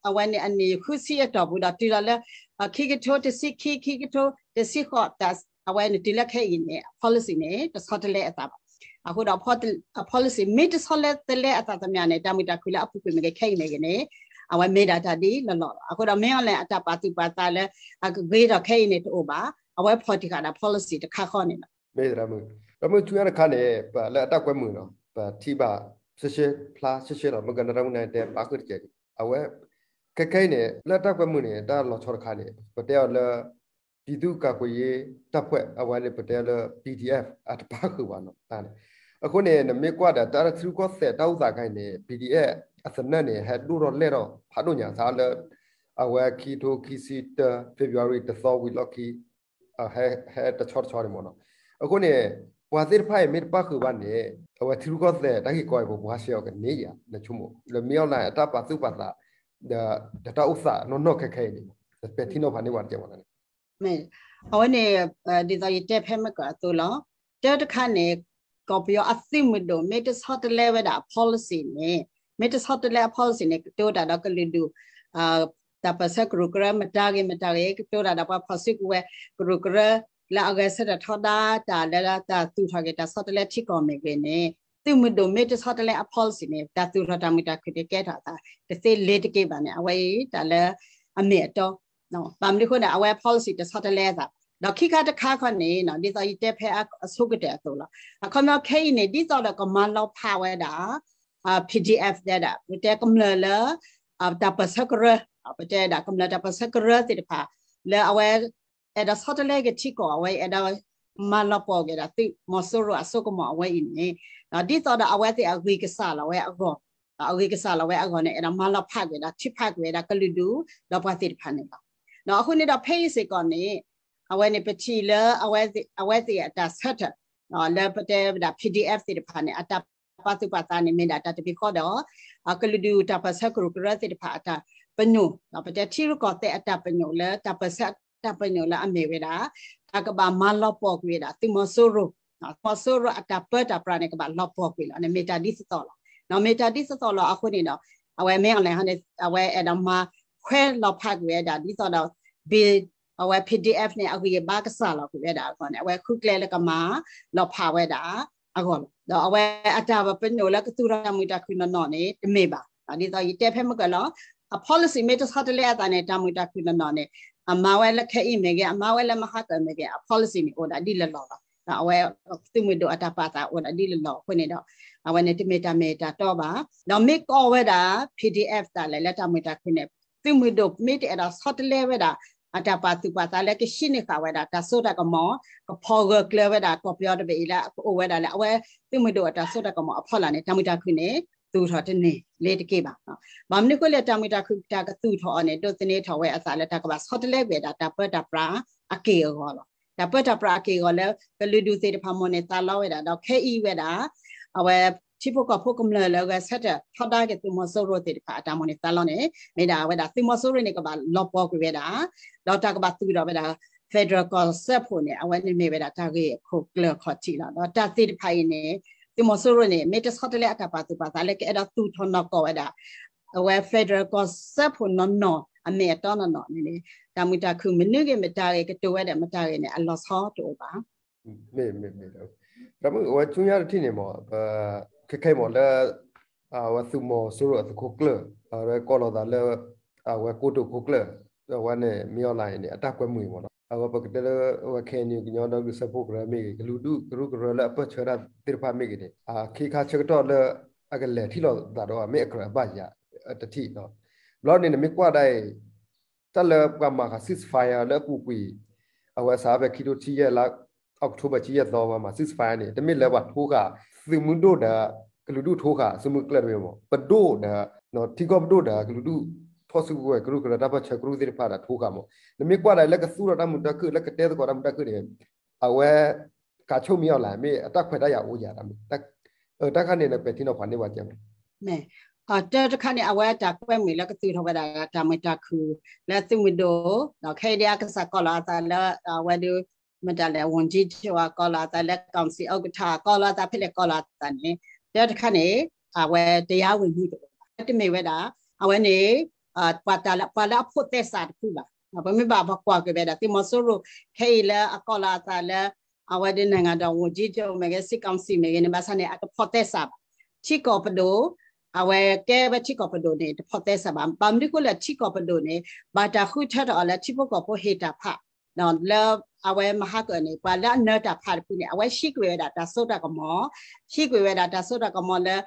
အဝဲန့ၣ်အနံၣ်ဃုဆံအတီၢ်ပူၤဒီးတုၤလီၤလၢ ခံကထိတဆံခံ ခံကထိတဆံဃိး အဝဲန့ၣ်တုၤလၢခဲအံၤန့ၣ် အ policy န့ၣ် တဆီတလဲအသးဘၣ်. အဃိဒီး အ policy မ့ၢ်တဆီလဲတလဲအသးသမျှန့ၣ် တၢ်မုာ်တၢ်ခုၣ်လၢအပူၤကွံာ်မ့ၢ်ဂ့ၤ ခဲအံၤမ့ၢ်ဂ့ၤန့ၣ် အဝဲမ့ၢ်ဒၣ်တၢ်ဒ်လီၢ်လီၢ်လီၤ. အဃိဒီး မ့ၢ်အီၤလဲၣ် အတၢ်ပာ်သူၣ်ပာ်သးလၢ အကဂ့ၤထီၣ်ခဲအံၤန့ၣ်တအိၣ်ဘၣ်. အဝဲဖီၣ်တံၢ်ဃာ်ဒၣ် policy တခါဃီန့ၣ်လီၤ. မ့ၢ်တၢ်မုာ် ဒီးမုၢ်ထူအါတခါန့ၣ် ပလၢအတၢ်ကွဲမုာ်နီၤ ပထံၣ်ဘၣ် ရှဲရှဲဖျါရှဲရှဲလီၤ မ့ၢ်ကနၣ်တၢ်မုၢ်နၤတဲဘၣ်ဃုာ်တကဲးန့ၣ် အဝဲ ခဲခဲအံၤန့ၣ် လၢတၢ်ကွဲမုာ်န့ၣ် တၢ်လီၤဆီတခါန့ၣ် ပတဲအီၤလၢ ပြည်သူ့ကာကွယ်ရေးတပ်ဖွဲ့ အဝဲန့ၣ် ပတဲအီၤလၢ PDF အတပၣ်ဃုာ်ဘၣ်နီၤ တၢ်န့ၣ် အဃိန့ၣ် နမ့ၢ်ကွၢ်ဒီးတၢ်ထံရူၢ်ကီၢ်သဲးတၢ်အိၣ်သးခါအံၤန့ၣ် PDF အသနၢၣ်န့ၣ် ဟဲဒိၣ်ထီၣ်လဲၢ်ထီၣ်ဖးဒိၣ်ညါသးလၢ အဝဲခံကထိခံဆံတၢ February တသီဝံၤလီၢ်ခံ ဟဲတဆီတဆီန့ၣ်မ့ၢ်နီၤ အဃိန့ၣ် ပှၤသ့ၣ်တဖၣ်အံၤမ့ၢ်တပၣ်ဃုာ်ဘၣ်န့ၣ် အဝဲထံရူၢ်ကီၢ်သဲးတၢ်ဂ့ၢ်ကီအံၤ ပပှၤရှဲအီၤကန့ၢ်ဧါ နဆိကမိၣ် လၢမ့ၢ်အီၤလဲၣ် အတၢ်ပာ်သူၣ်ပာ်သး ဒီးတၢ်အိၣ်သးနီၢ်နီၢ်ခဲခဲအံၤန့ၣ် ပပဲာ်ထံနီၤဖးန့ၢ်ဝဲတကဲးမ့ၢ် အဝဲန့ၣ် ဒ်သိးယတဲဖဲမ့ၢ်ကအသိးလီၤ. တၢတခါန့ၣ် ကီၢ်ပယီၤအသုးမုၢ်ဒိၣ် မ့ၢ်တဆီတလဲဝဲဒၣ်အ policy န့ၣ် မ့ၢ်တဆီတလဲအ policy န့ၣ် ကတိၤတၢ်ဒီးကလုာ်ဒူၣ် တၢ်ပၢၢ်ဆၢကရူၢ်ကရၢ မတၤဂ့ၤမတၤဂ့ၤ ကတိၤတၢ်ဒီးပှၤဖီၣ်စုကဝဲၤကရူၢ်ကရၢ လၢအဂဲၤဆၢထၢၣ်ထီဒါတၢ်လၢတၢ်သူၣ်ထီၣ်က့ၤတၢ်ဆီတလဲထံကီၢ်မ့ၢ်ဂ့ၤန့ၣ် သုးမုၢ်ဒိၣ်မ့ၢ်တဆီတလဲအ policy န့ၣ် တၢ်သူၣ်ထီၣ်တၢ်မုာ်တၢ်ခုၣ်န့ၣ် ကဲထီၣ်အသးတသ့လ့ၤတက့ၢ်ဘၣ်န့ၣ် အဝဲအံၤတၢ်လၢအမ့ၢ်အတီ ဘၣ်မနုၤအဃိန့ၣ် အဝဲ policy တဆီတလဲအသး ဒီးခံခါတခါခီန့ၣ် ဒ်သိးယတဲဖဲအဆိကတၢၢ်အသိးလီၤ. အခီပညီခဲအံၤန့ၣ် ဒ်သိးဒီးကမၤလီၤဖးဝဲဒၣ် PDF တဲဒၣ် ပတဲကမျၢၢ်လၢ တၢ်ပၢၢ်ဆၢကရၢ ပတဲဒၣ်ကမျၢၢ်တၢ်ပၢၢ်ဆၢကရၢသ့ၣ်တဖၣ် လၢအဝဲ အဲၣ်ဒိးဆီတလဲက့ၤထံကီၢ် အဝဲအဲၣ်ဒိးမၤလီၤပှီၢ်က့ၤဒၣ်သုးမီၤစိရိၤအစိကမီၤအဝဲအံၤန့ၣ် ဒ်သိးဒီးအဝဲသ့ၣ်အဂံၢ်ကစၢ်လီၤဝဲအဂီၢ် အဂံၢ်ကစၢ်လီၤဝဲအဂီၢ်န့ၣ် အဲၣ်ဒိးမၤလီၤဖးကွံာ်ဝဲဒၣ် ထုးဖးကွံာ်ဝဲဒၣ်ကလုာ်ဒူၣ်ဒီးပှၤသ့ၣ်တဖၣ်န့ၣ်လီၤ. အဃိန့ၣ်ဒီးဖဲအံၤစ့ၢ်ကီးန့ၣ် အဝဲန့ၣ်ပထံၣ်လၢ အဝဲသ့ၣ်အတၢ်ဆၢထၢၣ် လၢပတဲဝဲဒၣ် PDF သ့ၣ်တဖၣ်န့ၣ် အတၢ်ပာ်သူၣ်ပာ်သးန့ၣ်မ့ၢ်ဒၣ်တၢ်တမံၤဃီဒီး ကလုာ်ဒူၣ်တၢ်ပၢၢ်ဆၢကရူၢ်ကရၢသ့ၣ်တဖၣ်အတၢ်ပညိၣ် ပတဲထံရူၢ်ကီၢ်သဲးအတၢ်ပညိၣ်လၢ တၢ်ပၢၢ်ဆၢအတၢ်ပညိၣ်လၢအမ့ၢ်ဝဲဒၣ် တၢ်ကဘၣ်မၤလီၤပှီၢ်ကွံာ်ဝဲဒၣ်သုးမီၤစိရိၤ သုးမီၤစိရိၤအတၢ်ပၢတၢ်ပြးန့ၣ် ကဘၣ်လီၤပှီၢ်ကွံာ်လီၤန့ၣ် မ့ၢ်တၢ်ဒ်သိးသိးလီၤ. မ့ၢ်တၢ်ဒ်သိးသိးလီၤအဃိန့ၣ်ဒီး အဝဲမ့ၢ်အီၤလဲၣ်န့ၣ် အဝဲအဲၣ်ဒိးမၤခွဲးလီၤဖးကွံာ်ဝဲဒၣ် ဒ်သိးဒီး အဝဲ PDF န့ၣ် အဂံၢ်အဘါကစၢ်လီၤကွံာ်ဝဲဒၣ်အဂီၢ်န့ၣ် အဝဲဃုကျဲလၢကမၤလီၤဖးဝဲဒၣ်အဂီၢ်လီၤ. ဒီးအဝဲအတၢ်ပညိၣ်လၢကသူၣ်ထီၣ်တၢ်မုာ်တၢ်ခုၣ်နီၢ်နီၢ်န့ၣ် တမ့ၢ်ဘၣ်. ဒ်သိးယတဲဖဲမုၢ်ကၢၢ်လီၤ အ policy မ့ၢ်တဆီတလဲအသးန့ၣ် တၢ်မုာ်တၢ်ခုၣ်နီၢ်နီၢ်န့ၣ် အမၤဝဲလၢခဲအံၤမ့ၢ်ဂ့ၤ အမၤဝဲလၢမဟါကၢၢ်မ့ၢ်ဂ့ၤ အ policy န့ၣ် အိၣ်ဒၣ်ဒ်လၢလီၢ်လီၤ. အဝဲသုးမုၢ်ဒိၣ်အတၢ်ပာ်သးအိၣ်ဒၣ်ဒ်လၢလီၢ်အဃိန့ၣ်ဒီး အဝဲန့ၣ်တမ့ၢ်တၢ်မ့ၢ်တၢ်တီဘၣ်. ဒီးမ့ၢ်ကီးဝဲဒၣ် PDF တၢ်လဲၣ်လၢတၢ်မုာ်တၢ်ခုၣ်န့ၣ် သုးမုၢ်ဒိၣ်မ့ၢ်တအဲၣ်ဒိးဆီတလဲဝဲဒၣ် အတၢ်ပာ်သူၣ်ပာ်သးလၢကဟံးန့ၢ်ဃာ်ဝဲဒၣ် တၢ်စိတၢ်ကမီၤ ကဖီၣ်ဂၢၢ်ကျၢၤဝဲဒၣ် ကီၢ်ပယီၤတဘ့ၣ်အံၤလၢအကအိၣ်ဝဲဒၣ်လၢအဝဲသုးမုၢ်ဒိၣ်အတၢ်စိတၢ်ကမီၤအဖီလာ်န့ၣ် တၢ်မုာ်တၢ်ခုၣ်န့ၣ် သူၣ်ထီၣ်တန့ၢ်လ့ၤတက့ၢ်ဘၣ်. ဘၣ်မနုၤအဃိလဲၣ် တၢ်မုာ်တၢ်ခုၣ်တၢ်ကသူၣ်ထီၣ်အီၤန့ၣ် ဒိးသန့ၤထီၣ်ဝဲအသးလၢတၢ်ကဘၣ်ဆီတလဲကွံာ်ဒၣ်တၢ်ပၢတၢ်ပြးအက့ၢ်အဂီၤလီၤ. တၢ်ပၢတၢ်ပြးအက့ၢ်အဂီၤလၢ ကလုာ်ဒူၣ်သ့ၣ်တဖၣ်မိၣ်န့ၢ်သးလီဝဲဒၣ် ဒီးခဲအံၤဝဲဒၣ် အဝဲထံဖိကီၢ်ဖိကမျၢၢ်လၢအဂဲၤဆၢထၢၣ်ထီဒါက့ၤသုးမီၤစိရိၤသ့ၣ်တဖၣ်အတၢ်မိၣ်န့ၢ်သးလီန့ၣ် မ့ၢ်ဒၣ်ဝဲဒၣ်သုးမီၤစိရိၤန့ၣ် ကဘၣ်လီၤပှီၢ်ကွံာ်ဝဲဒၣ် ဒီးတၢ်ကဘၣ်သူၣ်ထီၣ်ဝဲဒၣ် federal ကီၢ်စၢဖှိၣ်န့ၣ် အဝဲန့ၣ်မ့ၢ်ဝဲဒၣ်တၢ်ဂ့ၢ်အခိၣ်ကျၢၢ်ခီၣ်ထံးလီၤ. ဒီးတၢ်သ့ၣ်တဖၣ်အံၤန့ၣ် သုးမီၤစိရိၤန့ၣ် မ့ၢ်တဆီတလဲအတၢ်ပာ်သူၣ်ပာ်သးလၢကအဲၣ်ဒိးသူၣ်ထီၣ်နီၢ်ကီၢ်ဝဲဒၣ် အဝဲ federal ကီၢ်စၢဖှိၣ်နီၢ်နီၢ် အမ့ၢ်အတီနီၢ်နီၢ်န့ၣ်န့ၣ် တၢ်မုာ်တၢ်ခုၣ်မနုၤဂ့ၤမတၤဂ့ၤ ကတိၤဝဲဒၣ်မတၤဂ့ၤန့ၣ် အလီၤဆီတအိၣ်ဘၣ်. မ့ၢ်မ့ၢ်မ့ၢ် ဒီးမ့ၢ်အဝဲဆူညါတထံၣ်န့ၣ်မ့ၢ် ပ ခဲခဲအံၤမ့ၢ်လၢ အဝဲသုးမီၤစိရိၤအသုးခိၣ်ကျၢၢ် အဝဲကိးလီၤသးလၢ အဝဲကိတိာ်ခိၣ်ကျၢၢ် အဝဲန့ၣ် မ့ၢ်အီၤလဲၣ်န့ၣ် အတၢ်ကွဲမုာ်အံၤမ့ၢ်နီၤ အဝဲပကတဲလၢ အဝဲ ခဲအံၤန့ၣ် ကညီဒီကလုာ်စၢဖှိၣ်ကရၢမ့ၢ်ဂ့ၤ ကလုာ်ဒူၣ်ကရူၢ်ကရၢလၢအပၢၢ်ဆၢတၢ်သ့ၣ်တဖၣ်မ့ၢ်ဂ့ၤန့ၣ် အခ့အခါဆၢကတီၢ်လၢအကလဲၤထံၣ်လိာ်သးဒီးအမ့ၢ်အကြၢးအဘၣ်ယၤ တထံၣ်နီၤ ဘျီန့ၣ်နမ့ၢ်ကွၢ်ဒၣ်အံၤ တၢ်လၢပှၤမၤဃာ် ceasefire လၢအပူၤကွံာ် အဝဲစးဖဲခံထိဆံယဲၢ်လါ October ဆံယဲၢ်သီ ပှၤမၤ ceasefire န့ၣ် တမ့ၢ်လၢပှၤထိဃာ် သုးမုၢ်ဒိၣ်ဒီး ကလုာ်ဒူၣ်ထိဃာ် သုးမုၢ်ကျၢၢ်တမ့ၢ်မ့ၢ် ပဒိၣ်ဒီး ထံကီၢ်ပဒိၣ်ဒီး ကလုာ်ဒူၣ် ဖီၣ်စုကဝဲၤကရူၢ်ကရၢ တၢ်ပၢၢ်ဆၢကရူၢ်သ့ၣ်တဖၣ်ဒီးထိဃာ်မ့ၢ် နမ့ၢ်ကွၢ်ဒၣ်လၢကသူၣ်ထီၣ်တၢ်မုာ်တၢ်ခုၣ် လၢကတဲသကိးတၢ်မုာ်တၢ်ခုၣ်န့ၣ် အဝဲ ကးဆိၣ်မ့ၢ်အီၤလဲၣ် မ့ၢ်အတၢ်ခွဲးတၢ်ယာ်အိၣ်ယၤ တၢ်မ့ၢ် တၢ်ခါန့ၣ် နပဲာ်ထံနီၤဖးန့ၢ်ပှၤကဲမ့ၢ် တၢ်တခါန့ၣ် အဝဲတၢ်ကွဲမုာ်လၢကသူၣ်ထီၣ်ဝဲဒၣ်တၢ်မုာ်တၢ်ခုၣ်လၢသုးမုၢ်ဒိၣ် ဒီးခဲအံၤဒ်အကစၢ်ကိးလီၤအသးလၢ အဝဲဒၣ် မတၤလဲၣ် ဝန်ကြီးချုပ် ကိးလီၤအသးလၢ ကောင်စီဥက္ကဋ္ဌ ကိးလီၤအသးဖဲလဲၣ်ကိးလီၤအသးန့ၣ် တၢ်တခါန့ၣ် အဝဲတရားဝင်မှုတအိၣ်ဘၣ် တမ့ၢ်ဝဲဒၣ် အဝဲန့ၣ် ပှၤလၢအဖိးသဲစးတဖုဘၣ် ပမ့ၢ်ဘၣ်ပှၤကွၢ်က့ၤဝဲဒၣ် သုးမီၤစိရိၤ ခဲအံၤလၢအကိးလီၤအသးလၢ အဝဲဒၣ် နိုင်ငံတော်ဝန်ကြီးချုပ် မ့ၢ်ဂ့ၤ စစ်ကောင်စီ မ့ၢ်ဂ့ၤန့ၣ် ဘၣ်ဆၣ်န့ၣ် အတဖိးသဲစးဘၣ် ထံကီၢ်ပဒိၣ် အဝဲကဲဝဲထံကီၢ်ပဒိၣ်န့ၣ် တဖိးသဲစးဘၣ် ဘၣ်မနုၤအဃိလဲၣ် ထံကီၢ်ပဒိၣ်န့ၣ် ဘၣ်တၢ်ဃုထၢထီၣ်အီၤလၢထံဖိကီၢ်ဖိဟ့ၣ်တၢ်ဖး လၢအဝဲမဟါကၢၣ်န့ၣ် ပှၤလၢအနၢၤတၢ်ဖးတဖုန့ၣ် အဝဲဟံးကွံာ်ဝဲဒၣ်တၢ်စိတၢ်ကမီၤ ဟံးကွံာ်ဝဲဒၣ်တၢ်စိတၢ်ကမီၤလၢ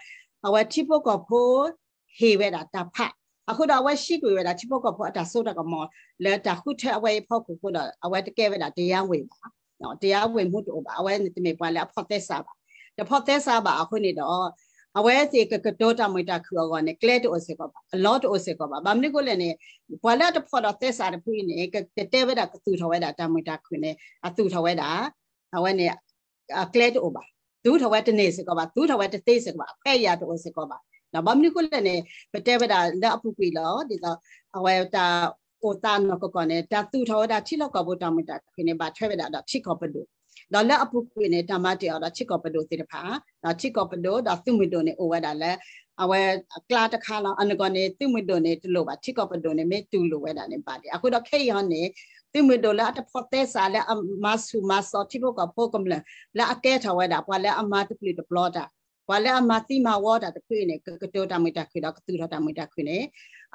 အဝဲထံဖိကီၢ်ဖိ ဟ့ၣ်ဝဲဒၣ်တၢ်ဖး အဃိဒီးအဝဲဟံးကွံာ်ဝဲဒၣ်ထံဖိကီၢ်ဖိအတၢ်စိတၢ်ကမီၤ လၢတၢ်ဃုထၢအဝဲအံၤအဖီခိၣ်အဃိဒီး အဝဲတကဲဝဲဒၣ်တရားဝင်ဘၣ် တရားဝင်မှုတအိၣ်ဘၣ် အဝဲန့ၣ်တမ့ၢ်ပှၤလၢအဖိးသဲစးဘၣ် တဖိးသဲစးဘၣ်အဃိန့ၣ်ဒီး အဝဲသ့ၣ်ကကတိၤတၢ်မုာ်တၢ်ခုၣ်အဂီၢ်န့ၣ် ကျဲတအိၣ်စ့ၢ်ကီးဘၣ် အလီၢ်တအိၣ်စ့ၢ်ကီးဘၣ် ဘၣ်မနုၤအဃိလဲၣ်န့ၣ် ပှၤလၢအတဖိးဒီးသဲစးတဖုအံၤန့ၣ် ကတဲဝဲဒၣ်ကသူၣ်ထီၣ်ဝဲဒၣ်တၢ်မုာ်တၢ်ခုၣ်န့ၣ် အသူၣ်ထီၣ်ဝဲဒၣ် အဝဲန့ၣ် အကျဲတအိၣ်ဘၣ် သူၣ်ထီၣ်ဝဲတန့ၢ်စ့ၢ်ကီးဘၣ် သူၣ်ထီၣ်ဝဲတသ့စ့ၢ်ကီးဘၣ် အခွဲးအယာ်တအိၣ်စ့ၢ်ကီးဘၣ် ဘၣ်မနုၤအဃိလဲၣ်န့ၣ် ပတဲဝဲဒၣ်လၢအပူၤကွံာ်လီၤ ဒ်သိး အဝဲတၢ်အိၣ်သးနီၢ်ကီၢ်ကီၢ်န့ၣ် တၢ်သူၣ်ထီၣ်ဝဲဒၣ်ထံလီၢ်ကီၢ်ပူၤတၢ်မုာ်တၢ်ခုၣ်န့ၣ် ဘၣ်ထွဲဝဲဒၣ်ဒီးထံကီၢ်ပဒိၣ် ဒီးလၢအပူၤကွံာ်န့ၣ် တၢ်မၤတ့ၢ်အီၤဒီးထံကီၢ်ပဒိၣ်သ့ၣ်တဖၣ် ဒီးထံကီၢ်ပဒိၣ်ဒီးသုးမုၢ်ဒိၣ်န့ၣ် အိၣ်ဝဲဒၣ်လၢ အဝဲအကျါတခါလီၤ. အနီၢ်ကီၢ်န့ၣ် သုးမုၢ်ဒိၣ်န့ၣ် တလိၣ်ဘၣ် ထံကီၢ်ပဒိၣ်န့ၣ် မ့ၢ်တူၢ်လိာ်ဝဲဒၣ်န့ၣ်ဘၣ်လံ. အဃိဒီးခဲအံၤဟီန့ၣ် သုးမုၢ်ဒိၣ်လၢအတဖိးသဲစး လၢအမၤဆူၣ်မၤစီၤထံဖိကီၢ်ဖိကမျၢၢ် လၢအကဲထီၣ်ဝဲဒၣ် ပှၤလၢအမၤတပျုာ်တပျီၤတၢ်, ပှၤလၢအမၤသံမၤဝီတၢ်တဖုအံၤန့ၣ် ကကတိၤတၢ်မုာ်တၢ်ခုၣ်ဒီးကသူၣ်ထီၣ်တၢ်မုာ်တၢ်ခုၣ်န့ၣ်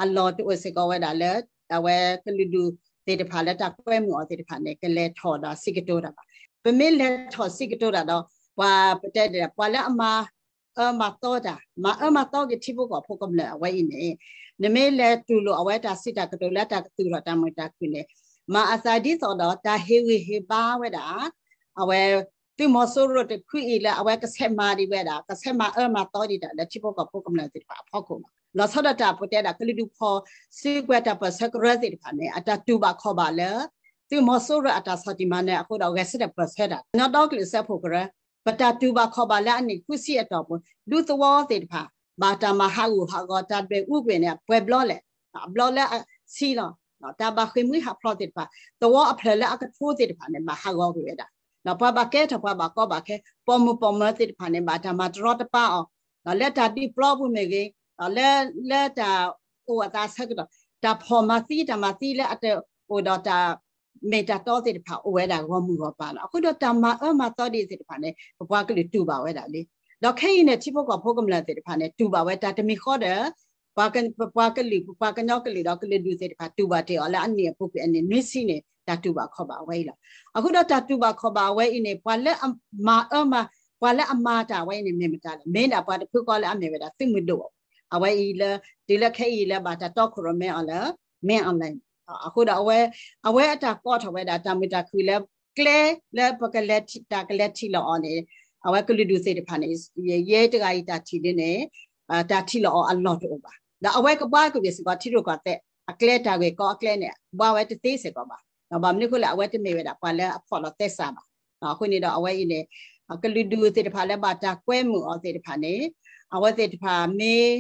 အလီၢ်တအိၣ်စ့ၢ်ကီးဝဲဒၣ်လၢ အဝဲကလုာ်ဒူၣ်သ့ၣ်တဖၣ်လၢတၢ်ကွဲမုာ်အီၤသ့ၣ်တဖၣ်န့ၣ် ကလဲၤထီၣ်ဒီးစံးကတိၤတၢ်ဘၣ်. ပမ့ၢ်လဲၤထီၣ်စံးကတိၤတၢ်ဒီး ပှၤပတဲဒၣ် ပှၤလၢအမၤအၢမၤသီတၢ်, မၤအၢမၤသီက့ၤထံဖိကီၢ်ဖိကမျၢၢ်အဝဲအံၤန့ၣ် နမ့ၢ်လဲၤတူၢ်လိာ်အဝဲတၢ်စံးတၢ်ကတိၤလၢတၢ်ကသူၣ်ထီၣ်တၢ်မုာ်တၢ်ခုၣ်န့ၣ် မၤအသးဒ်သိးဒီးတၢ်ဟ့ၣ်ဂံၢ်ဟ့ၣ်ဘါဝဲဒၣ် အဝဲ သုးမီၤစိရိၤတဖုအံၤလၢအဝဲကဆဲးမၤဒံးဝဲဒၣ် ကဆဲးမၤအၢမၤသီဒံးတၢ်လၢထံဖိကီၢ်ဖိကမျၢၢ်သ့ၣ်တဖၣ်အဖီခိၣ်လီၤ. လီၤဆီဒၣ်တၢ်ပတဲဒၣ် ကလုာ်ဒူၣ်ဖီၣ်စုကဝဲၤတၢ်ပၢၢ်ဆၢကရၢသ့ၣ်တဖၣ်န့ၣ် အတၢ်တူၢ်ဘၣ်ခီၣ်ဘၣ်လၢ သုးမီၤစိရိၤအတၢ်ဆီၣ်တံၢ်မၤနၢၤအဃိဒီး ဂဲၤဆၢထၢၣ်ပၢၢ်ဆၢတၢ် ကညီဒီကလုာ်စၢဖှိၣ်ကရၢ ပတၢ်တူၢ်ဘၣ်ခီၣ်ဘၣ်လၢအနံၣ်ဃုဆံအတီၢ်ပူၤ ဒူသဝီသ့ၣ်တဖၣ် ဘၣ်တၢ်မၤဟးဂူာ်ဟးဂီၤ တၢ်ဒွဲၣ်အူကွံာ်န့ၣ် ပှဲၤဘျီလဲၣ်, အဘျီလၢအဆံလီၤ. တၢ်ဘၣ်ဃ့ၢ်မှံဟးဖျိးသ့ၣ်တဖၣ် သဝီအဖျၢၣ်လၢအကထိသ့ၣ်တဖၣ်န့ၣ် ဘၣ်ဟးဂီၤကွံာ်ဝဲဒၣ်. ပှၤဘၣ်ကဲထီၣ်ပှၤဘၣ်ကီဘၣ်ခဲ ပိာ်မုၣ်ပိာ်မၢၤသ့ၣ်တဖၣ်န့ၣ် ဘၣ်တၢ်မၤတရီတပါအီၤ လၢတၢ်ဒုးပျီပူၤမ့ၢ်ဂ့ၤ, လၢ လၢတၢ်အိၣ်အသးဆၢကတီၢ် တၢ်ဖီၣ်မၤသံတၢ်မၤသံလၢအတအိၣ်ဒီးတၢ်မ့ၢ်တၢ်တီသ့ၣ်တဖၣ် အိၣ်ဝဲဒၣ်ဂီၢ်မုၢ်ဂီၢ်ပၤလီၤ. အဃိဒီးတၢ်မၤအၢမၤသီဒံးသ့ၣ်တဖၣ်န့ၣ် ပပှၤကလုာ်တူၢ်ဘၣ်ဝဲဒၣ်လံ. ဒီးခဲအံၤန့ၣ် ထံဖိကီၢ်ဖိကမျၢၢ်သ့ၣ်တဖၣ်န့ၣ် တူၢ်ဘၣ်ဝဲတၢ်တမံၤဃီဒီး ပပှၤကလုာ် ပပှၤကညီကလုာ်ဒီးကလုာ်ဒူၣ်သ့ၣ်တဖၣ် တူၢ်ဘၣ်တ့ၢ်အီၤလၢအနံၣ်အပူၤကွံာ်အနံၣ်နွံဆံန့ၣ် တၢ်တူၢ်ဘၣ်ခီၣ်ဘၣ်အဝဲအံၤလီၤ. အဃိဒီးတၢ်တူၢ်ဘၣ်ခီၣ်ဘၣ်အဝဲအံၤန့ၣ် ပှၤလၢအမၤအၢမၤ ပှၤလၢအမၤတၢ်ဝဲအံၤန့ၣ် မ့ၢ်မတၤလဲၣ်, မ့ၢ်ဒၣ်ပှၤတဖုဃီလၢအမ့ၢ်ဝဲဒၣ်သုးမုၢ်ဒိၣ် အဝဲအံၤလၢ တုၤလၢခဲအံၤလၢဘၣ်တၢ်တီခိၣ်ရိၣ်မဲအီၤလၢ မင်းအောင်လှိုင် အဃိဒီး အဝဲအတၢ်ကိးထီၣ်ဝဲဒၣ်တၢ်မုာ်တၢ်ခုၣ်လၢ ကျဲလၢပကလဲၤထံၣ် တၢ်ကလဲၤထံၣ်လိာ်အီၤန့ၣ် အဝဲကလုာ်ဒူၣ်သ့ၣ်တဖၣ်န့ၣ် ယဲတဂၤအံၤတၢ်ထံၣ်ဒ်န့ၣ် တၢ်ထံၣ်လိာ်အီၤအလီၢ်တအိၣ်ဘၣ်. ဒီးအဝဲကဘှါကွံာ်စ့ၢ်ကီးထံရူၢ်ကီၢ်သဲး အကျဲတၢ်ဂ့ၢ်ကီအကျဲန့ၣ် ဘှါဝဲတသ့စ့ၢ်ကီးဘၣ်. ဒီးဘၣ်မနုၤအဃိလဲၣ် အဝဲတမ့ၢ်ဝဲဒၣ်ပှၤလၢအဖီၣ်လီၤသဲစးဘၣ်. အဃိန့ၣ်ဒီးအဝဲအံၤန့ၣ် ကလုာ်ဒူၣ်သ့ၣ်တဖၣ်လၢဘၣ်တၢ်ကွဲမုာ်အီၤသ့ၣ်တဖၣ်န့ၣ် အဝဲသ့ၣ်တဖၣ်မ့ၢ်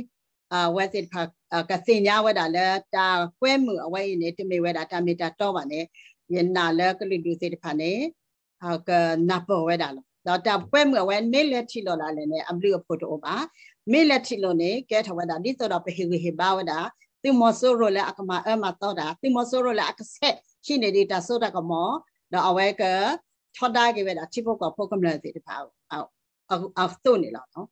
အဝဲသ့ၣ်တဖၣ် ကသ့ၣ်ညါဝဲဒၣ်လၢ တၢ်ကွဲမုာ်အဝဲအံၤန့ၣ် တမ့ၢ်ဝဲဒၣ်တၢ်မ့ၢ်တၢ်တီဘၣ်န့ၣ် ယနာ်လၢကလုာ်ဒူၣ်သ့ၣ်တဖၣ်န့ၣ် ကနၢ်ပၢၢ်ဝဲဒၣ်လီၤ. ဒီးတၢ်ကွဲမုာ်အဝဲ မ့ၢ်လဲၤထံၣ်လိာ်ဒၣ်လဲာ်န့ၣ် အဘျုးအဖှိၣ်တအိၣ်ဘၣ်. မ့ၢ်လဲၤထံၣ်လိာ်န့ၣ် ကဲထီၣ်ဝဲဒၣ် ဒ်သိးဒီးပဟ့ၣ်ဂံၢ်ဟ့ၣ်ဘါဝဲဒၣ် သုးမီၤစိရိၤလၢအကမၤအၢမၤသီတၢ်, သုးမီၤစိရိၤလၢအကဆဲးဟံးန့ၢ်ဒံးတၢ်စိတၢ်ကမီၤ, ဒီးအဝဲက ထီဒါက့ၤဝဲဒၣ်ထံဖိကီၢ်ဖိကမျၢၢ်သ့ၣ်တဖၣ်အသိးန့ၣ်လီၤ.